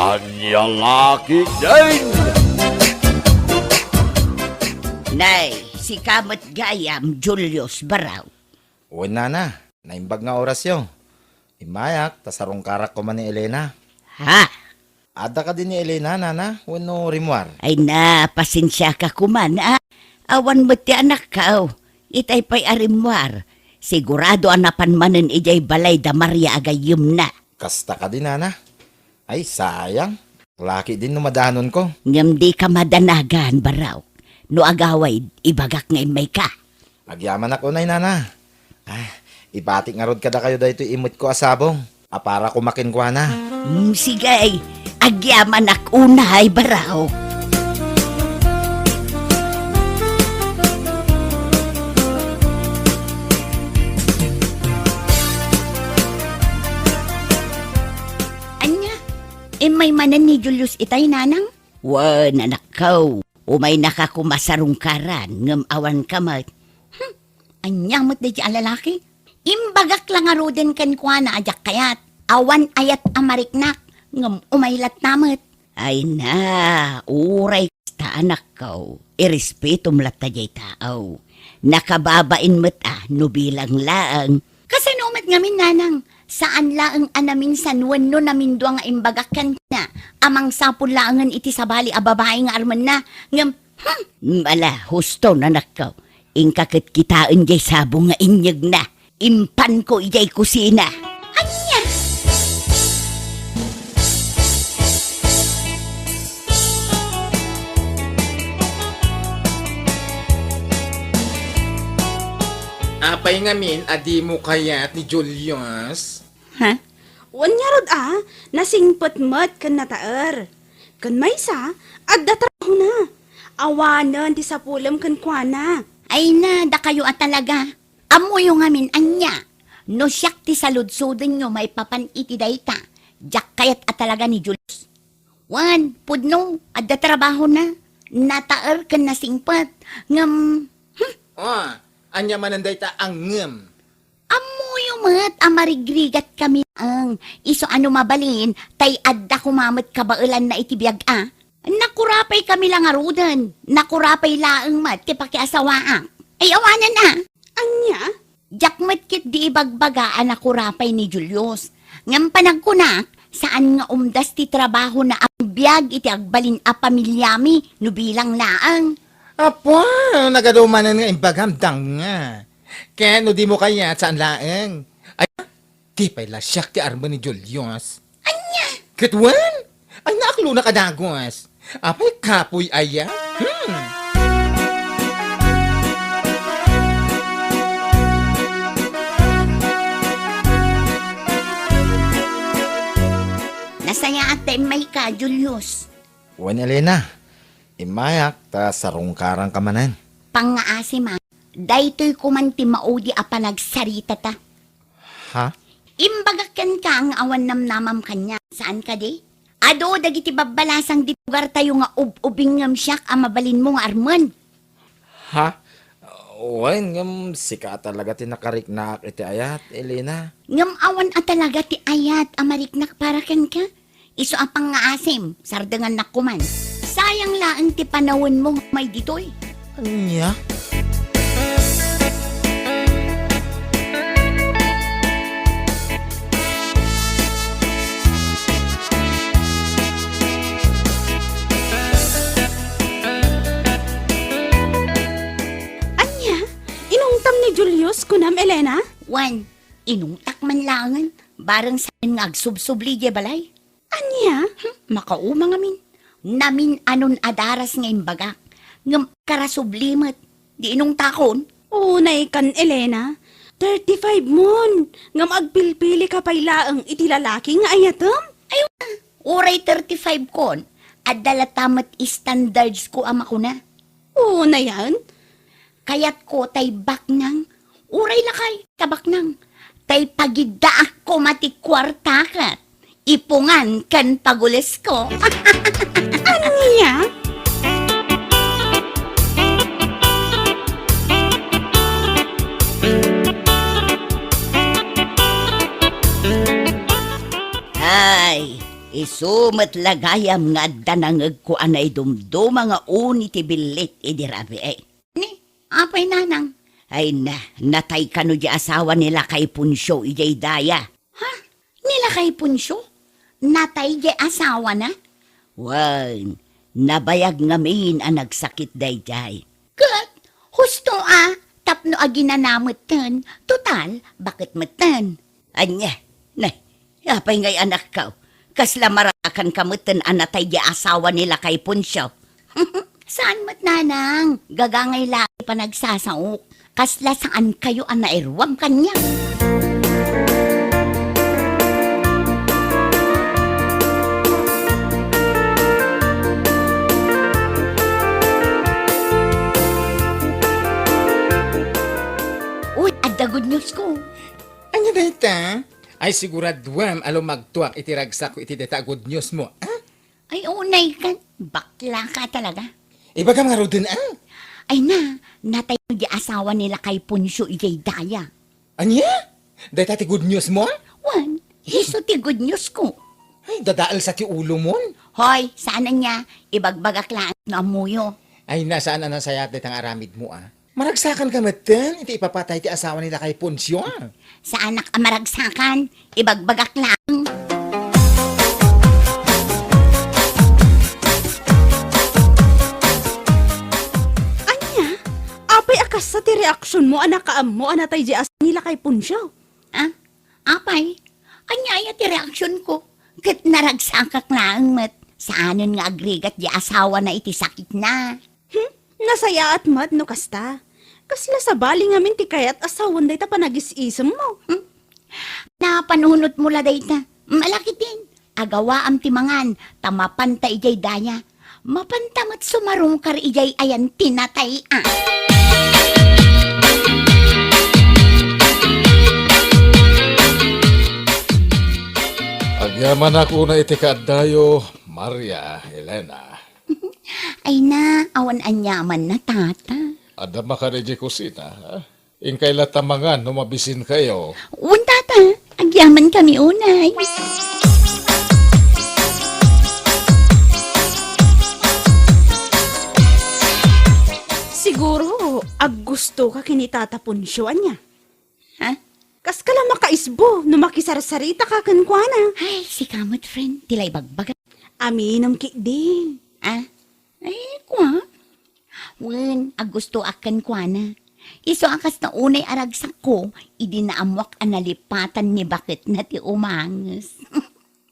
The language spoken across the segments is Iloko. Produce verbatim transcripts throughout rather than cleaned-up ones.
Ania la ketdin? Nay, sika met gayam, Julius, baraw. Wen, nana, naimbag nga orasyo. Immayak, ta sarungkarak koma ni Elena. Ha? Adda kadi ni Elena, nana, wenno rimmuar? Ay na, pasensiaka koma, a. Awan met ti anakko. Itay pay a rimmuar. Sigurado a napan manen idiay balay da Maria a gayyemna. Kasta kadi, nana? Ay, sayang. Laki din no madanonko. Ngem dika madanagan, baraw. No agawid, ibagak nga immayka. Agyamanak unay, nana. Ah, ibatik ngarud kadakayo daytoy immetko a sabong. Apara koma kenkuana. Hmm, sige. Agyamanak unay, baraw. Ania? Immay manen ni Julius itay, nanang? Wen, anakko. Umaynaka koma sarungkaran, ngem awanka met. Hmm, ania met daydiay a lalaki? Imbagak la ngaruden kenkuana a diak kayat. Awan ayat a mariknak, ngem umay latta met. Ay na, uray kasta, anakko. Irespetom latta diay tao. Nakababain met a no bilang laeng. Kasano met ngamin, nanang? Saan laeng a naminsan wenno namindua nga imbagak kenkuana a mangsapul laengen iti sabali a babai nga armenna. Ngem, hmm, ala, husto, anakko. Inka ket kitaen diay sabong nga inyegna. Impanko idiay kusina. Ania? Apay ngamin a dimo kayat ni Julius? Ha? Wen ngarud a, nasingpet met ken nataer. Ken maysa, adda trabahona. Awanen ti sapulem kenkuana. Ay na, dakayo a talaga. Ammoyo ngamin ania? No siak ti saludsodenyo maipapan iti dayta, diak kayat a talaga ni Julius. Wen, pudno, adda trabahona, nataer ken nasingpet. Ngem, hmm? Oh, ania manen dayta a ngem? Ammoyo met a marigrigatkami laeng. Isu a no mabalin, tay adda koma met kabaelanna iti biag a. Nakurapaykami la ngaruden. Nakurapay laeng met ti pakiasawaak. Ay, awanen a. Ania? Diak met ketdi ibagbaga a nakurapay ni Julius. Ngem panagkunak, saan nga umdas ti trabahona a biag iti agbalin a pamiliami no bilang laeng. Apo, nagadu manen nga imbagam, danga. Ken no dimo kayat, saan laeng. Ay, di pay la siak ti armen ni Julius. Ania? Ket wen? Ay, naaklonak a dagus. Apay, kapoy aya? Hmm. Nasayaat ta immayka, Julius. Wen, Elena, immayak ta sarungkaranka manen. Pangngaasim a, daytoy koman ti maudi a panagsaritata. Ha? Imbagak kenka nga awan namnamam kaniak, saan kadi? Adu dagiti babbalasang ditoy lugartayo nga ub-ubing ngem siak a mabalinmo nga armen. Ha? Wen, ngem sika talaga ti nakariknaak iti ayat, Elena. Ngem awan a talaga ti ayat a mariknak para kenka. Isu a pangngaasim, sardengannak koman. Sayang laeng ti panawenmo nga umay ditoy. Ania? Ania? Inungtam ni Julius, kunam, Elena? Wen, inungtak man laengen. Bareng saan nga agsubsubli diay balay. Ania? Hmm, makauma ngamin. Namin-anon a daras nga imbagak, ngem karasubli met. Di inungtakon? Unay kan, Elena. Thirty-five mon, ngem agpilpilika pay laeng iti lalaki nga ayatem? Ay, uray thirty-five kon, adda latta met standards ko a makuna. Unayan? Kayatko tay baknang, uray lakay ta baknang, tay pagiddaak koma ti kuarta ket ipungan ken pagulesko. Ania? Ay, Isu met la gayam nga adda nangegko a naidumduma nga uni ti billit idi rabii. Ni, apay nanang? Ay na, natay kano di asawa ni Lakay Poncio idiay daya. Ha? Ni Lakay Poncio? Natay di asawana? Wen, nabayag ngamin a nagsakit daydiay. Ket, husto a, tapno aginana metten, total, baket metten. Ania, ne, apay ngay anakko? Kasla marakan ka metten a natay di asawa ni Lakay Poncio? Saan met, nanang? Gagangay la ti panagsasaok. Kasla saan kayo a nairuam kaniak. Uy, adda good news ko. Ania dayta? Ay, siguraduam a lumagtoak iti ragsakko iti dayta a good news mo, a? Ay, unay kan. Bakla ka talaga. Ibagam ngaruden, a? Ay na, natay di asawa ni Lakay Poncio idiay daya. Ania? Dayta ti good news mo? Wen, isu ti good news ko. Ay, dadaelsa ti ulomon. Hoy, saan ania, ibagbagak laeng no ammoyo. Ay na, saan a nasayaat dayta nga aramidmo, a? Maragsakan ka metten iti ipapatay ti asawa ni Lakay Poncio, a? Saanak a maragsakan, ibagbagak laeng. Ania? Apay a kasta ti reaksionmo a nakaammo a natay di asawa ni Lakay Poncio? A? Apay? Ania aya ti reaksionko? Ket naragsakak laeng met. Saanen nga agrigat di asawana iti sakitna. Hmm? Nasayaat met no kasta. Kasla sabali ngamin ti kayat a sawen dayta panagis-isemmo. Hmm? Napanunotmo la dayta. Malakiten, agawaam ti mangan, ta mapanta idiay daya. Mapanta met sumarungkar idiay ayan ti natay, a. Agyamanak unay iti kaaddayo, Maria Elena. Ay na, awan aniamanna, tata. Adda makan idiay kusina, a? Inkay latta mangan no mabisinkayo. Wen, tata, agyamankami unay. Siguro, aggustoka ken ni Tata Poncio, ania? Ha? Kaska la makaisbo no makisarsaritaka kenkuana. Ay, sika met, friend, ti la ibagbaga. Aminem ketdin. A? Ay, kua? Wen, aggustoak kenkuana. Isu a kasta unay a ragsakko, idi naammoak a nalipatan ni baketna ti umanges.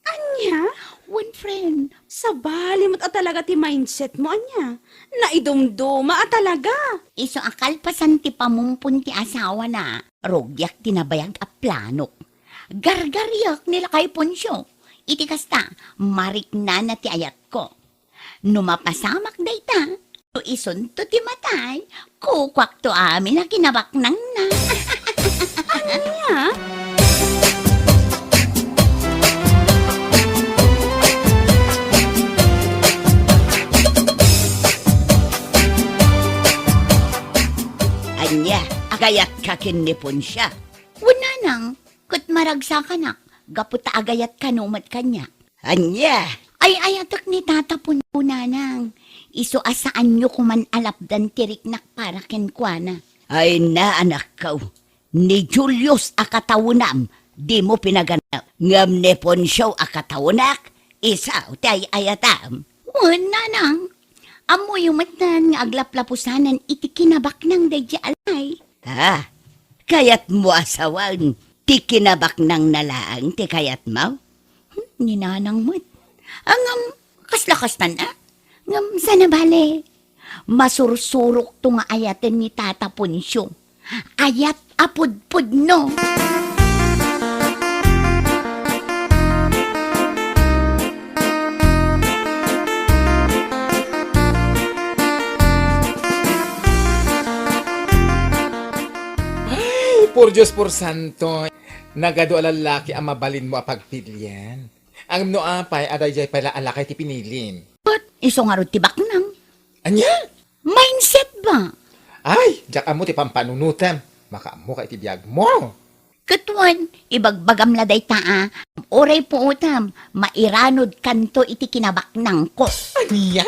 Ania? Wen, friend. Sabali met a talaga ti mindsetmo, ania? Naidumduma a talaga. Isu a kalpasan ti pamumpon ti asawana, rugiak ti nabayag a planok. Gargariak ni Lakay Poncio. Iti kasta, mariknana ti ayatko. No mapasamak dayta, no isunto ti matay, kukuakto amin a kinabaknangna. Ania? Ania, agayatka ken ni Poncio? Wen, nanang, ket maragsakanak, gapu ta agayat kano met kaniak. Ania? Ay-ayatek ni Tata Poncio, nanang. Isu a saanyo koman a lapdan ti riknak para kenkuana. Ay na, anakko. Ni Julius a katawenam, dimo pinaganaw. Ngem ni Poncio a katawenak, isu ti ay-ayatam. Wen, nanang. Ammoyo metten nga aglaplapusanan iti kinabaknang daydiay a lay. Ha? Kayatmo a sawen ti kinabaknangna laeng ti kayatmo? Hmm, ni nanang met. Ngem, kasla kastan, a? Ngem, saan a bale? Masursurokto nga ayaten ni Tata Poncio. Ayat a pudpudno. Ay, por Dios, por santo. Nagadu a lallaki a mabalinmo a pagpilian. Ngem no apay a daydiay pay la a lakay ti pinilim? Ket isu ngarud ti baknang. Ania? Mindset ba? Ay, diak ammo ti pampanunotem. Makaammoka iti biagmo. Ket wen, ibagbagam la dayta a, uray puotam, mairanudkanto iti kinabaknangko. Ania?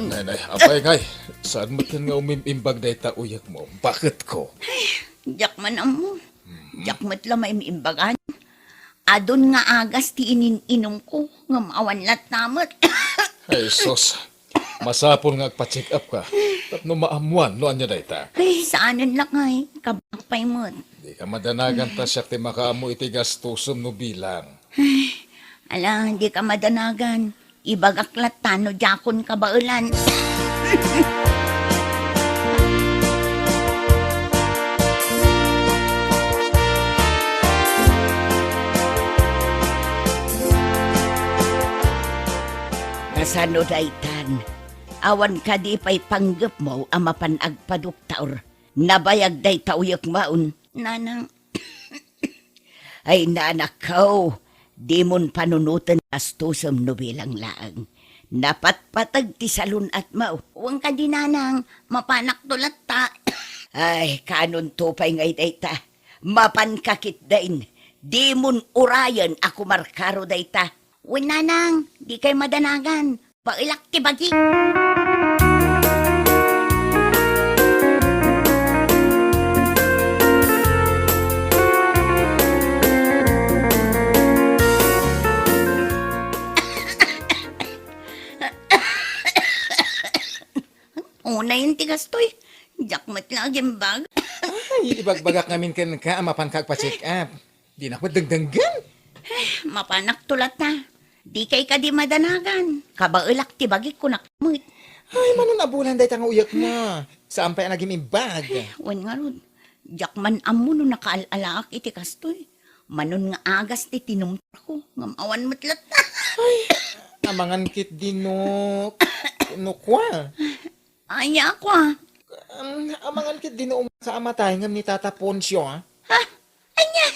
Nay, nay, apay ngay, saan met nga umim-imbag dayta uyekmo? Baketko? Diak man ammo. Diak met la maim-imbagan. Adun nga agas ti inim-inumko, ngem awan latta met. Ay, sus. Masapul nga agpa-check up ka. Tapno maammuan no ania dayta. Ay, saanen la ngay, kabak pay met. Di ka madanagan ta siak ti makaammo iti gastusem no bilang. Ay, ala, di ka madanagan. Ibagak latta no diakon kabaelan. Kasano daytan? Awan kadi pay panggepmo a mapan agpadoktor? Nabayag dayta uyekmon. Nanang, ay, nanakko, dimon panunoten gastusem no bilang laeng. Napatpateg ti salun-atmo. Wen kadi, nanang, mapanakto latta. Ay, kaanonto pay ngay dayta? Mapanka ketdin, dimon urayen a kumarkaro dayta. Wen, nanang, dikay madanagan. Baelak ti bagik. Unayen ti kastoy. Diak met la agimbag. Ay, ibagbagak ngamin kenka a mapanka agpa-check up. Dinak met dengdenggen. Eh, mapanakto latta. Dikay kadi madanagan. Kabaelak ti bagik, kunak met. Ay, manon a bulan dayta nga uyekmo. Saan pay a nagim-imbag. Eh, wen ngarud. Diak man ammo no nakaal-alaak iti kastoy. Manon nga agas ti tinumtorko, ngem awan met latta. Ay, amangan ketdi no, no kua. Ania, kua? Um, amangan ketdi no umaka a matay ngem ni Tata Poncio, a? Ha? Ania?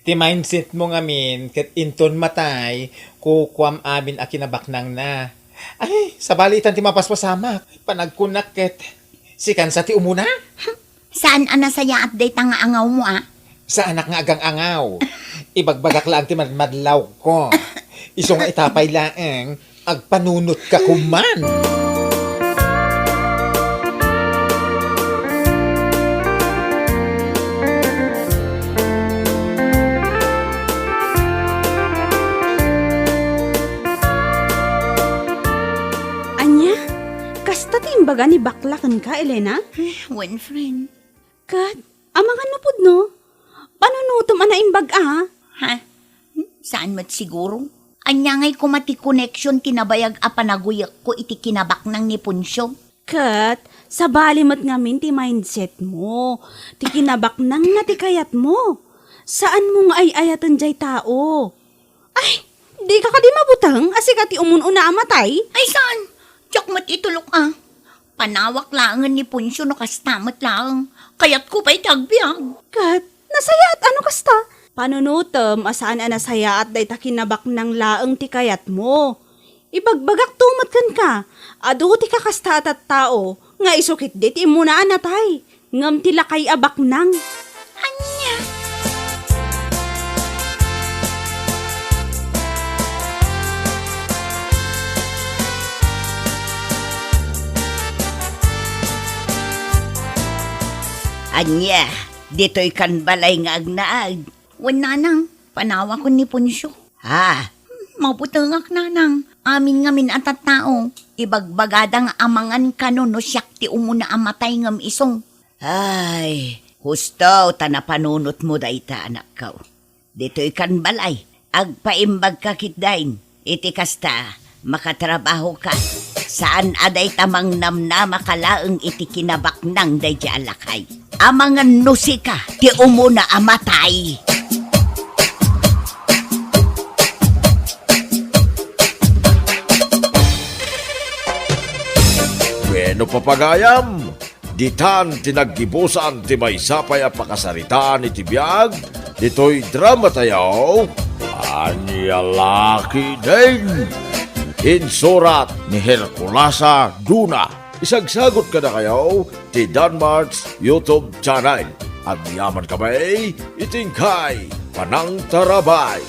Ti mindset mo ngamin ket inton matay, kukuam amin a kinabaknangna. Ay, sabali itan ti mapaspasamak. Panagkunak ket sikan sa ti umuna? Saan a nasayaat dayta nga angawmo, a? Saanak nga agang-angaw. Ibagbagak laeng ti madmadlawko. Isu nga ita pay laeng, agpanunotka koma. Ania? Kasta ti imbaga ni bakla kenka, Elena? Eh, wen, friend. Ket, amangan no pudno? Panunotem a naimbag a? Ha? Saan met siguro? Ania ngay koma ti connection ti nabayag a panaguyekko iti kinabaknang ni Poncio? Ket, sabali met ngamin ti mindset mo. Ti kinabaknangna ti kayatmo. Saanmo nga ay-ayaten jay tao. Ay, dika kadi mabuteng a sika ti umun-una a matay? Ay, saan? Diak met itulok a. Panawak laengen ni Poncio no kasta met laeng. Kayatko pay ti agbiag. Ket, nasayaat a no kasta? Panunotem a saan a nasayaat dayta kinabaknang laeng ti kayatmo. Ibagbagakto met kenka, adu ti kakasta a tattao nga isu ketdi ti immuna a natay, ngem ti lakay a baknang. Ania? Ania, ditoy kan balay nga agnaed? Wen, nanang, panawakon ni Poncio. Ha? Mabutengak, nanang. Amin ngamin a tattao, ibagbagada nga amangan kano no siak ti umuna a matay ngem isu. Ay, husto ta napanunotmo dayta, anakko. Ditoy kan balay, agpaimbagka ketdin. Iti kasta, makatrabahoka. Saan a dayta mangnamnamaka laeng iti kinabaknang daydiay a lakay. Amangan no sika ti umuna a matay. Bueno, papagayam, ditan ti naggibusan ti maysa pay a pakasaritaan iti biag ditoy drama tayo. Ania la ketdin? Insurat ni Herculasa Duna. Isagsagot kadakayo ti Danmart's YouTube channel. Agyaman kami iti inkay panangtarabay.